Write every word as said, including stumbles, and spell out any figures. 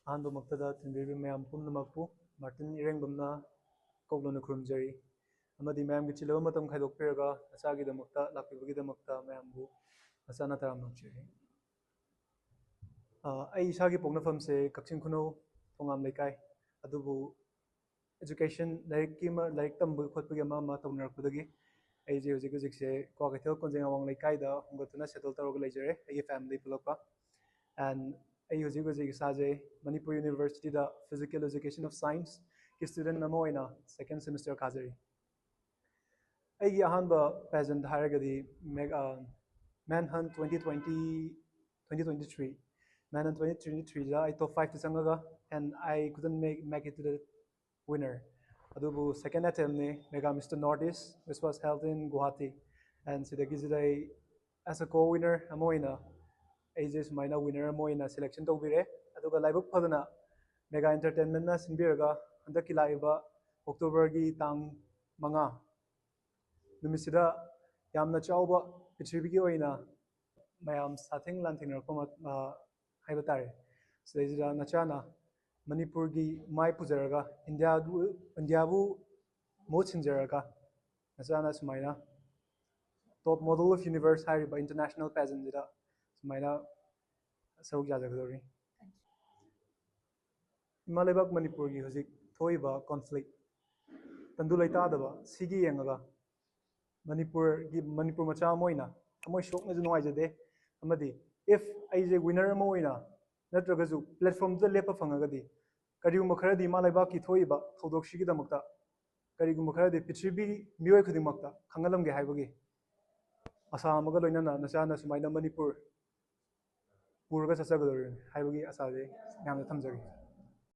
ꯑꯍꯥꯟꯕꯃꯛꯇꯗ ꯇꯤꯟꯕꯤꯔꯤꯕ ꯃꯌꯥꯝ ꯄꯨꯝꯅꯃꯛꯄꯨ ꯃꯥꯔꯇꯤꯟ ꯏꯔꯦꯡꯕꯝꯅ ꯀꯣꯛꯂꯣꯟꯅ ꯈꯨꯔꯨꯝꯖꯔꯤ, ꯑꯃꯗꯤ ꯃꯌꯥꯝꯒꯤ ꯆꯤꯜꯂꯕ ꯃꯇꯝ ꯈꯥꯏꯗꯣꯛꯄꯤꯔꯒ ꯅꯆꯥꯒꯤꯗꯃꯛꯇ ꯂꯥꯛꯄꯤꯕꯒꯤꯗꯃꯛꯇ ꯃꯌꯥꯝꯕꯨ ꯅꯆꯥꯅ ꯇꯔꯥꯝꯅ ꯑꯣꯛꯆꯔꯤ꯫ ꯑ, ꯑꯩ ꯏꯁꯥꯒꯤ ꯄꯣꯛꯅꯐꯝꯁꯦ ꯀꯛꯆꯤꯡ ꯈꯨꯅꯧ ꯊꯣꯉꯥꯝ ꯂꯩꯀꯥꯏ, ꯑꯗꯨꯕꯨ education, ꯂꯥꯏꯔꯤꯛꯀꯤ ꯑꯃ, ꯂꯥꯏꯔꯤꯛ ꯇꯝꯕ ꯈꯣꯠꯄꯒꯤ ꯑꯃ ꯑꯃ ꯇꯧꯅꯔꯛꯄꯗꯒꯤ ꯑꯩꯁꯦ ꯍꯧꯖꯤꯛ ꯍꯧꯖꯤꯛꯁꯦ ꯀ꯭ꯋꯥꯀꯩꯊꯦꯜ ꯀꯣꯟꯖꯦꯡ ꯑꯋꯥꯡ ꯂꯩꯀꯥꯏꯗ ꯍꯣꯡꯒꯠꯇꯨꯅ settle ꯇꯧꯔꯒ ꯂꯩꯖꯔꯦ, ꯑꯩꯒꯤ family ꯄꯨꯂꯞꯀ꯫ And ꯑꯩ ꯍꯧꯖꯤꯛ ꯍꯧꯖꯤꯛ ꯏꯁꯥꯁꯦ Manipur Universityꯗ Physical Education of Scienceꯀꯤ student ꯑꯃ ꯑꯣꯏꯅ second semester ꯀꯥꯖꯔꯤ꯫ ꯑꯩꯒꯤ ꯑꯍꯥꯟꯕ pageant ꯍꯥꯏꯔꯒꯗꯤ Meg-, uh, Manhunt twenty twenty, twenty twenty-three, Manhunt twenty twenty-threeꯗ ꯑꯩ top fiveꯇ ꯆꯪꯉꯒ, and I couldn't make, make it to the winner. ꯑꯗꯨꯕꯨ second attemptꯅꯤ, Mega Mister North East, which was held in Guwahati, and ꯁꯤꯗꯒꯤꯁꯤꯗ ꯑꯩ as a co-winner ꯑꯃ ꯑꯣꯏꯅ ꯑꯩꯁꯦ ꯁꯨꯃꯥꯏꯅ winner ꯑꯃ ꯑꯣꯏꯅ selection ꯇꯧꯕꯤꯔꯦ꯫ ꯑꯗꯨꯒ ꯂꯥꯏꯕꯛ ꯐꯗꯅ Mega Entertainmentꯅ ꯁꯤꯟꯕꯤꯔꯒ ꯍꯟꯗꯛꯀꯤ ꯂꯥꯛꯏꯕ Octoberꯒꯤ ꯇꯥꯡ ꯃꯉꯥ ꯅꯨꯃꯤꯠꯁꯤꯗ ꯌꯥꯝꯅ ꯆꯥꯎꯕ ꯄ꯭ꯔꯤꯊꯤꯕꯤꯒꯤ ꯑꯣꯏꯅ ꯃꯌꯥꯝ ꯁꯥꯊꯦꯡ ꯂꯥꯟꯊꯦꯡꯅꯔꯛꯄ ꯃ-, ꯑ, ꯍꯥꯏꯕ ꯇꯥꯔꯦ꯫ ꯁꯤꯗꯩꯁꯤꯗ ꯅꯆꯥꯅ ꯃꯅꯤꯄꯨꯔꯒꯤ ꯃꯥꯏ ꯄꯨꯖꯔꯒ ꯏꯟꯗꯤꯌꯥꯕꯨ, ꯏꯟꯗꯤꯌꯥꯕꯨ ꯃꯍꯨꯠ ꯁꯤꯟꯖꯔꯒ ꯅꯆꯥꯅ ꯁꯨꯃꯥꯏꯅ Top Model of Universe ꯍꯥꯏꯔꯤꯕ international pageantꯁꯤꯗ ꯁꯨꯃꯥꯏꯅ ꯁꯔꯨꯛ ꯌꯥꯖꯒꯗꯧꯔꯤ꯫ ꯏꯃꯥ ꯂꯩꯕꯥꯛ ꯃꯅꯤꯄꯨꯔꯒꯤ ꯍꯧꯖꯤꯛ ꯊꯣꯛꯏꯕ conflict, ꯇꯪꯗꯨ ꯂꯩꯇꯥꯗꯕ, ꯁꯤꯒꯤ ꯌꯦꯡꯉꯒ ꯃꯅꯤꯄꯨꯔꯒꯤ, ꯃꯅꯤꯄꯨꯔ ꯃꯆꯥ ꯑꯃ ꯑꯣꯏꯅ ꯊꯃꯣꯏ ꯁꯣꯛꯅꯁꯨ ꯅꯨꯡꯉꯥꯏꯖꯗꯦ꯫ ꯑꯃꯗꯤ if ꯑꯩꯁꯦ winner ꯑꯃ ꯑꯣꯏꯅ ꯅꯠꯇ꯭ꯔꯒꯁꯨ platformꯗꯨꯗ ꯂꯦꯞꯄ ꯐꯪꯉꯒꯗꯤ ꯀꯔꯤꯒꯨꯝꯕ ꯈꯔꯗꯤ ꯏꯃꯥ ꯂꯩꯕꯥꯛꯀꯤ ꯊꯣꯛꯏꯕ ꯊꯧꯗꯣꯛꯁꯤꯒꯤꯗꯃꯛꯇ ꯀꯔꯤꯒꯨꯝꯕ ꯈꯔꯗꯤ ꯄ꯭ꯔꯤꯊꯤꯕꯤ ꯃꯤꯑꯣꯏ ꯈꯨꯗꯤꯡꯃꯛꯇ ꯈꯪꯍꯜꯂꯝꯒꯦ ꯍꯥꯏꯕꯒꯤ ꯑꯁꯥ ꯑꯃꯒ ꯂꯣꯏꯅꯅ ꯅꯆꯥꯅ ꯁꯨꯃꯥꯏꯅ ꯃꯅꯤꯄꯨꯔ ꯄꯨꯔꯒ ꯆꯠꯆꯒꯗꯧꯔꯤꯕꯅꯤ ꯍꯥꯏꯕꯒꯤ ꯑꯁꯥꯁꯦ ꯌꯥꯝꯅ ꯊꯝꯖꯒꯦ꯫